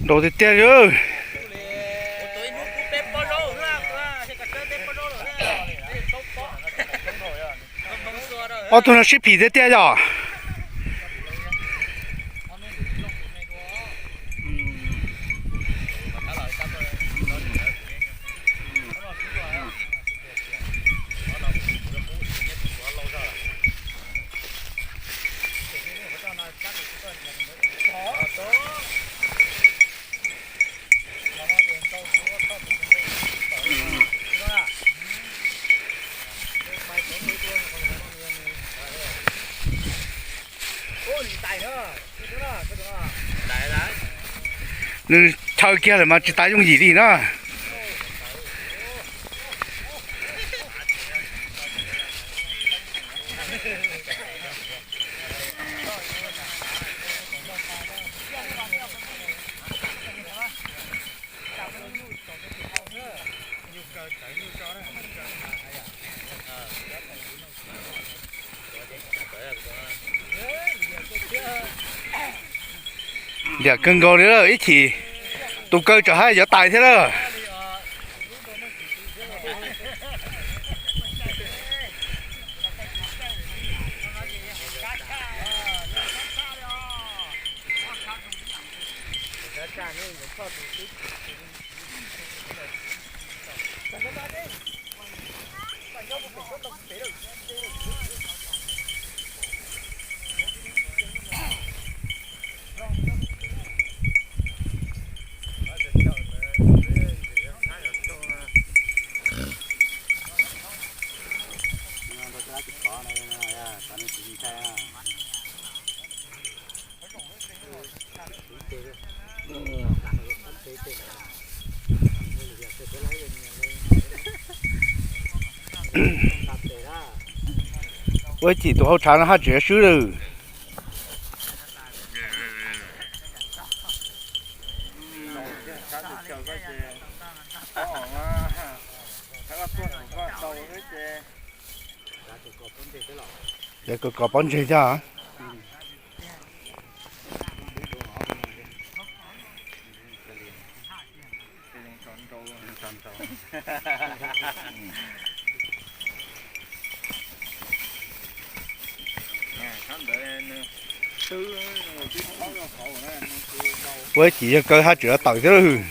Nrau tiag tiag. Ob tug no sib phim tiag tiag yom. Nws chaw kiag lawm mas tsis tas yooj yim li na. Liam kawg nkaus li lawm, ib chim tus kaw tsam haj yuav tais thiab lawm. Ua ib chim tus hauj tshav no haj tseem swb lawm. Ces kos kos pob ntseg thiab. Ua ib chim yawg kaw haj tseem tawm thiab lawm.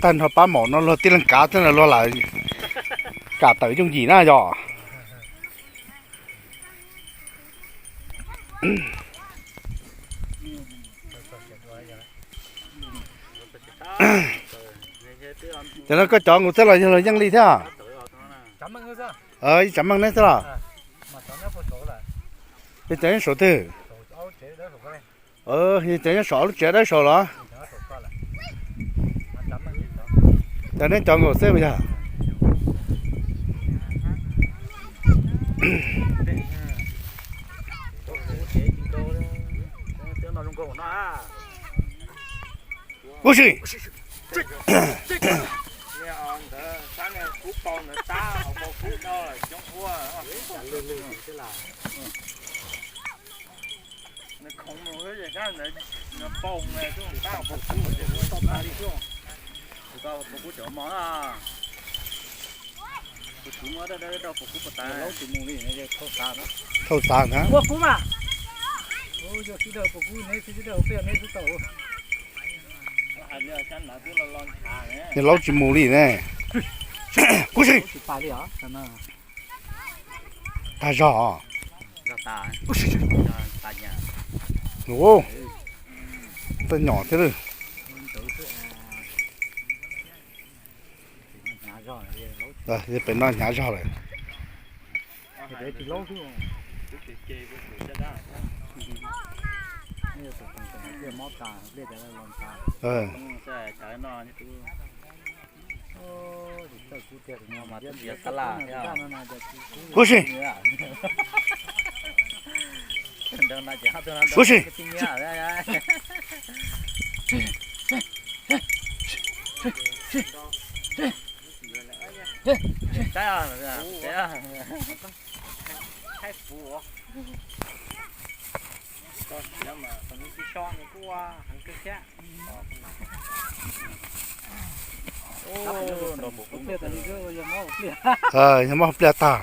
Tag nrho pab maum no luag tib leeg kav xwb na, luag lam kam tawm yooj yim na yog. Cov no koj cov nkaus xwb los yog luag yeej li thiab? Tsav meej neb xwb los? Yog cov nyob saum twg? Yog cov nyob saum ob lub tsev dawb saud los? Cov neb cov nkaus xwb puas yog? Ub si. Thauj tas ntag. Nws laub tsis mus li ne. Ub si. Tag zog. Ub, txawj nyom thiab lawm. Pem no hnyav zog lawm. Ub si. Ua si. Yog mob hauv pliaj tag.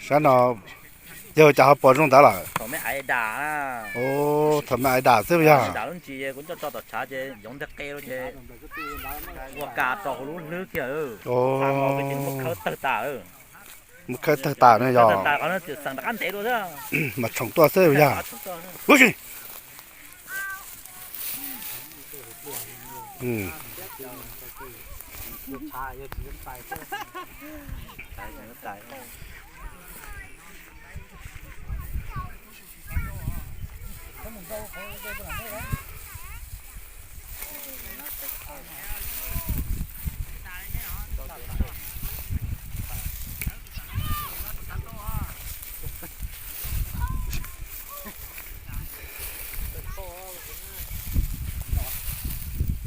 Sab no yog cas ho pom zoo ntawd lawm? Thaum me aiv dam xwb yog. Mus khawb tawg tas no yog. Mas tshoom tuaj xwb yog. Ua si.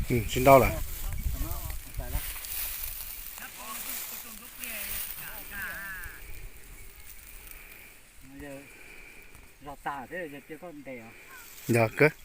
Tsis ntau lawm. Yog kawg.